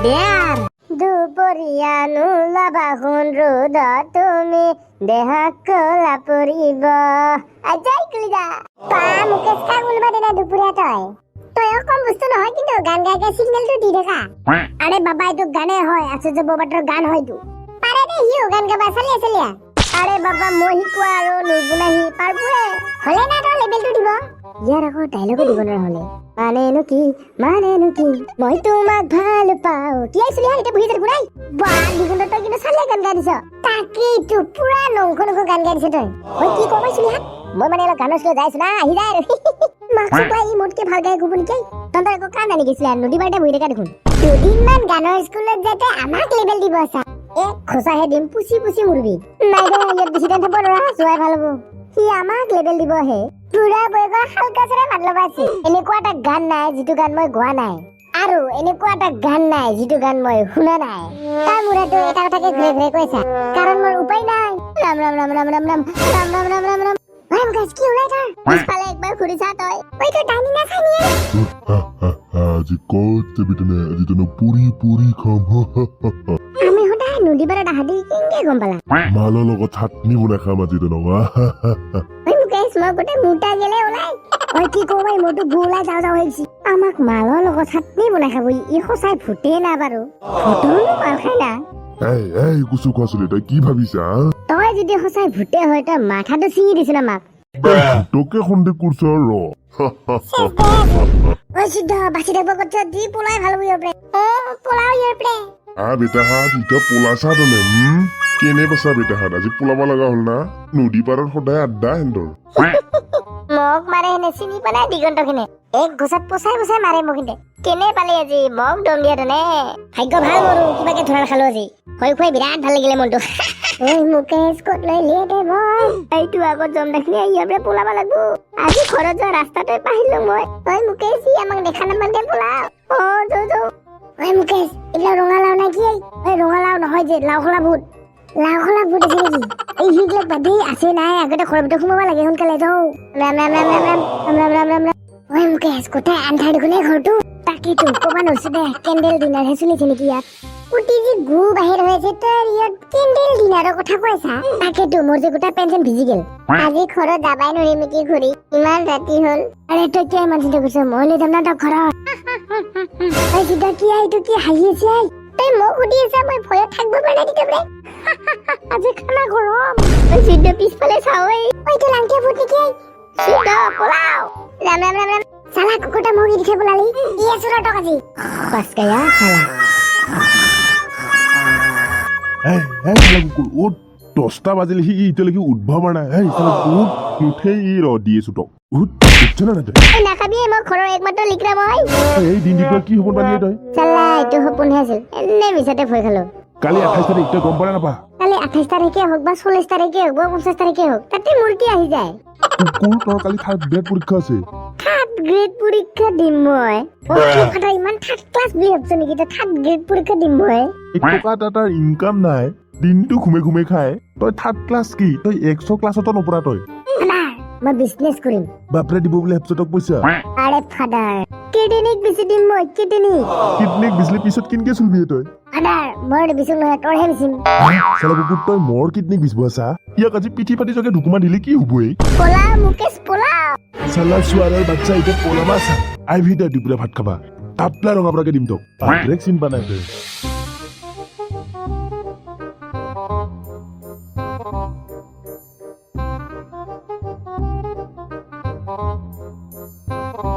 দে R. দুপৰীয়া নোলাবা সোণ ৰ'দত, তুমি দেহা কলা পৰিব। আজাই কলিজা পা মুকেশ খা। কোনোবা দিনা দুপৰীয়া তই তই কম বস্তু নহয় কিন্তু, গান গাই গাই চিগনেলটো দি থাকা। আৰে বাবা, এইটো গানে হয়, আশ্চৰ্য বৰপাত্ৰৰ গান হয় এইটো। পাৰে দে সিও গান গাবা, চালিয়া চালিয়া। আৰে বাবা, মই শিকোৱা আৰু নুগুণাহি পাৰবোহে হলে না তই লেবেলটো দিব। ইয়াৰ আকৌ ডাইলগো দিব নোৱাৰা হলে। মানেনো কি, মানেনো কি, মই তোমাক ভাল পাওঁ কি আছিলি? এতিয়া বহি যাই বা দিগুণ, তই কিন্তু চালিয়া গান গাই দিছ। তাকেইতো, পুৰা নংখ নংখ গান গাই দিছ তই। মই কি কম আছিলি হা, মই মানে অলপ গানৰ স্কুলত যাইছো না, আহি যায় আৰু। মাক চুপাই ই মোতকে ভাল গাই ক'ব নেকি? তহঁতৰ একো কাম নাই নেকি? নদী পাৰতে বহি থাকা দেখোন। দুদিনমান গানৰ স্কুলত যাতে আমাক লেবেল দিব আছা। এক খোচাহে দিম, পুচি পুচি মৰবি। নাই দে, ইয়াত বেছি টাইম থাকিব নোৱাৰা, যোৱাই ভাল হ'ব। সি আমাক লেবেল দিব হে। পুৰা বয়সৰ শালগাছৰে মাত লগাইছে। এনেকুৱা এটা গান নাই যিটো গান মই গোৱা নাই, আৰু এনেকুৱা এটা গান নাই যিটো গান মই শুনা নাই। তাৰ মূৰতো এটা কথাকে ঘূৰে ঘূৰে কৈছা, কাৰণ মোৰ উপায় নাই। ৰাম ৰাম ৰাম ৰাম ৰাম ৰাম ৰাম ৰাম ৰাম ৰাম ৰাম। ঐ মুকেশ, কি ওলাই তাৰ পিছফালে? একবাৰ ঘূৰি চা তই। ঐ, তই ডাইনী না চানিয়ে? আজি ক'ত যাবি তেনে? আজি তেনে পুৰি পুৰি খাম। আমি সদায় নদী পাৰত আহাদি কেনেকে গম পালা? মালৰ লগত চাটনি বনাই খাম আজি তেনেকুৱা। ঐ মুকেশ, মই গোটেই মোটা গেলে ওলাই। ঐ, কি কওঁ ভাই, মোৰতো গু ওলাই যাওঁ যাওঁ হৈছে। আমাক মালৰ লগত চাটনি বনাই খাব, ই সঁচাই ভূতে না বাৰু? ভূতৰনো মাল খাই না? এই এই কচু খোৱা, তই কি ভাবিছা হা? তই যদি সঁচাই ভূতে হয়, তই মাথাটো ছিঙি দিছ না মাক? তোকে সন্দেহ করছ ৰ। ঐ সিদ্ধ, বাচি থাকিব ক'ত? দি পলাই ভাল হ'ব ইয়াৰ পৰা। অ, পলাও ইয়াৰ পৰা। আ বেটাহাত, এতিয়া পলাচা তনে কেনে পাইছা বেটাহাত? আজি পলাব লগা হ'ল না? নদী পাৰত সদায় আড্ডা হেন্দৰ। মোক মাৰে হেনে চিনি পোৱা নাই দিগন্তখিনি। এক ঘোচাত পচাই পচাই মাৰে মোক সিহঁতে। কেনে পালি আজি মোক দম দিয়া তেনে? ভাগ্য ভাল মোৰো, কিবাকে ধৰা খালো আজি। হৈ খুৱাই বিৰাট ভাল লাগিলে মনটো। ঐ মুকেশ, ক'ত লৈ লিয়ে দে মই এইটো আগত জম দেখিলে ইয়াৰ পৰা পলাব লাগব। আজি ঘৰত যোৱা ৰাস্তাটোৱে পাহিলো মই। ঐ মুকেশ, ই আমাক দেখা নাপাওঁতে পলাও। অ যৌ যৌ। ঐ মুকেশ, এইবিলাক ৰঙালাও নে কি? ঐ, ৰঙালাও নহয় যে, লাওখোলা ভূত। লাওখোলা ভূত আছে নেকি? এই সেইবিলাক বাদেই আছে নাই, আগতে ঘৰৰ ভিতৰত সোমাব লাগে। সোনকালে যাওঁ। ৰাম ৰাম ৰাম ৰাম ৰাম ৰাম ৰাম ৰাম ৰাম ৰাম। ঐ মুকেশ, গোটেই আন্ধাৰ দেখোন এই ঘৰটো। তাকেতো ক'ব নোৱাৰিছো দে, কেণ্ডেল ডিনাৰহে চলিছে নেকি ইয়াত? উটি যি গু বাহিৰ হৈ আছে, তই ইয়াত কেণ্ডেল ডিনাৰৰ কথা কৈছা? তাকেতো, মোৰ যে গোটেই পেঞ্চন ভিজি গ'ল। আজি ঘৰত যাবাই নোৱাৰিম নেকি ঘূৰি? ইমান ৰাতি হ'ল। আৰে, তই কিয় ইমান চিন্তা কৰিছ? মই লৈ যাম না তই ঘৰত। ঐ চিন্তা কি, এইটো কি হাঁহি আছে? I, তই মোক সুধি আছা? মই ভয়ত থাকিব পৰা নাই তেতিয়া। আজি খানা গৰম। ঐ চিন্তা, পিছফালে চাও। ঐ, এইটো লাংটিয়া ভূত নেকি? চিন্তা, পলাও। ৰাম ৰাম ৰাম ৰাম। চালা কুকুৰটা মোক এৰি থৈ পলালি। ই আছো ৰ টক আজি। বাচ গয়া চালা। এই এই চালা কুকুৰ, উঠ। 10টা বাজিল, সি এতিয়ালৈকে উঠব পৰা নাই। এই চালা উঠ। নুঠে ই, ৰ দি আছো তোক। উঠ, উঠছে না তই? ঐ, নাখাবি, মই ঘৰৰ একমাত্ৰ লিকৰা মই। এই দিন দিপৰা কি সপোন পালি তই? চালা, এইটো সপোনহে আছিল, এনে মিছাতে ভয় খালো। কালি 28 তাৰিখ, তই গম পালা নাপা? কালি 28 তাৰিখে হওক বা 40 তাৰিখে হওক বা 50 তাৰিখে হওক, তাতে মোৰ কি আহি যায়? কুকুৰ, তোৰ কালি থাৰ্ড গ্ৰেড পৰীক্ষা আছে। থাৰ্ড গ্ৰেড পৰীক্ষা দিম মই? অ, কি কথা, ইমান থাৰ্ড ক্লাছ বুলি ভাবছ নেকি তই? থাৰ্ড গ্ৰেড পৰীক্ষা দিম মই? এক টকা এটা তাৰ ইনকাম নাই, দিনটো ঘুমে ঘুমে খায়। তই থাৰ্ড ক্লাছ কি, তই 100 ক্লাছতো নপৰা তই। ফাদাৰ, মই বিজনেছ কৰিম। বাপৰে দিব বুলি ভাবছ তোক পইচা? আৰে ফাদাৰ, কিডনীক বেচি দিম মই, কিডনী। কিডনীক বিচলি পিছত কিনকে চলবি তই? ফাদাৰ, মই নিবিচো নহয়, তোৰহে বেচিম। চালা কুকুৰ, তই মোৰ কিডনীক বিচব আছা? ইয়াক আজি পিঠি পাতি চাগে ঢুকুমা দিলে কি হ'ব এই? পলা মুকেশ, পলা। চালা চোৱাৰৰ বাচ্চা, এতিয়া পলাবা চা। আহিবি তই দুপৰীয়া ভাত খাবা, তাপলা ৰঙা পৰাকে দিম তোক। বাপৰেক চিন পা নাই তই।